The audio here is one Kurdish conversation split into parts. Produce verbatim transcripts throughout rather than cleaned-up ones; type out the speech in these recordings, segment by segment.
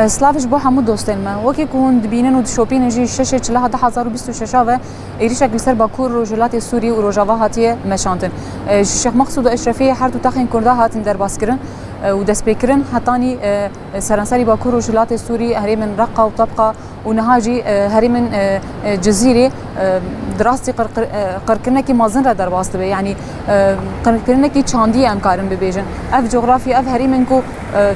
Silav ji bo hemû dostên me. Wekî ku hûn dibînin û dişopînin jî, şeşê çila du hezar û bîst û şeş ve êrîşek li ser Bakur û Rojhilatê Sûrî û Rojava hatiye meşandin. Ji Şêx Meqsûd û Eşrefiyê her du taxên Kurda hatin derbas kirin û destpêkirin. Hetanî seranserî Bakur û Rojhilatê Sûrî, herêmên Reqa û Tebqa û niha jî herêmên Cizîrê di rastî qirkirinekî mezin re derbas dibe. Yanî qirkirinekî çandî em karin bibêjin. Ev cografya, ev herêmên ku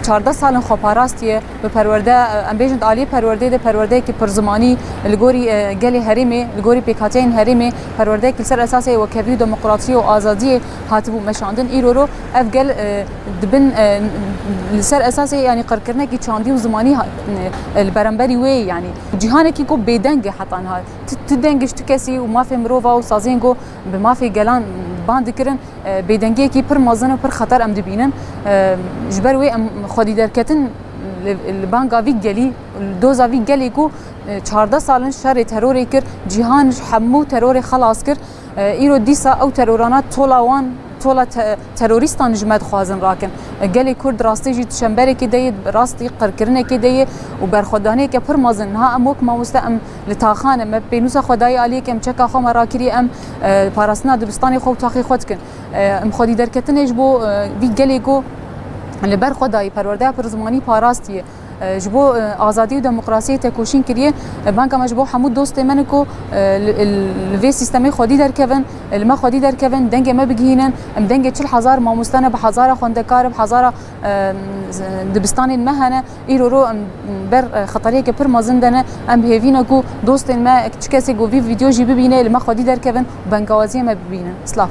çardeh sal in xwe parastiye, bi perwerde, em bêjin di aliyê perwerdeyê de perwerdeyekî pirzimanî li gorî gelê herêmê, li gorî pêkhateyên herêmê, perwerdeyek li ser esasê wekhevî û demokrasiyê û azadiyê hatibû meşandin. Îro ro ev gel dibin li ser esasê, yanî qirkirinekî çandî û zimanî li beramberî wê ye. Yanî cîhanekî ku bêdeng e heta niha. Tu, tu deng ji tu kesî û mafê mirova û saziyên ku bi mafê gelan ban dikirin, bêdengiyekî pir mezin û pir xeter em dibînin. Ji ber wê em xwedî derketin li, li banga vî gelî, li doza vî gelê ku çardeh sal in şerê terorê kir, cîhan ji hemû terorê xelas kir. Îro dîsa ew terorana tola wan, tola te-, terorîstan ji me dixwazin rakin. Gelê Kurd rastî jî di çemberekê de ye, rastî qirkirinekê de ye û berxwedaniyeke pir mezin. Niha em wek mamoste em li taxan e, me pênûsa xwe dayê aliyê ke em çeka xwe me rakirî, em parastina dibistanê xwe û taxê xwe dikin. Em xwedî derketinê ji bo vî gelê ku li ber xwe dayî, perwerdeya pir zimanî parastiye. Ji bo azadî û demokrasiyê tekoşîn kiriye. Banga me ji bo hemû dostê me ne ku li, li vê sîstemê xwedî derkevin, li me xwedî derkevin, dengê me bigihînin. Em dengê çil hezar mamoste ne, bi hezara xwendekar, bi hezara dibistanên me hene. Îro ro em ber xeteriyeke pir mezin de ne. Em hêvî ne ku dostên me, çi kesê ku vî vîdeo jî bibîne, li me xwedî derkevin û bengawaziyê me bibînin. Silav.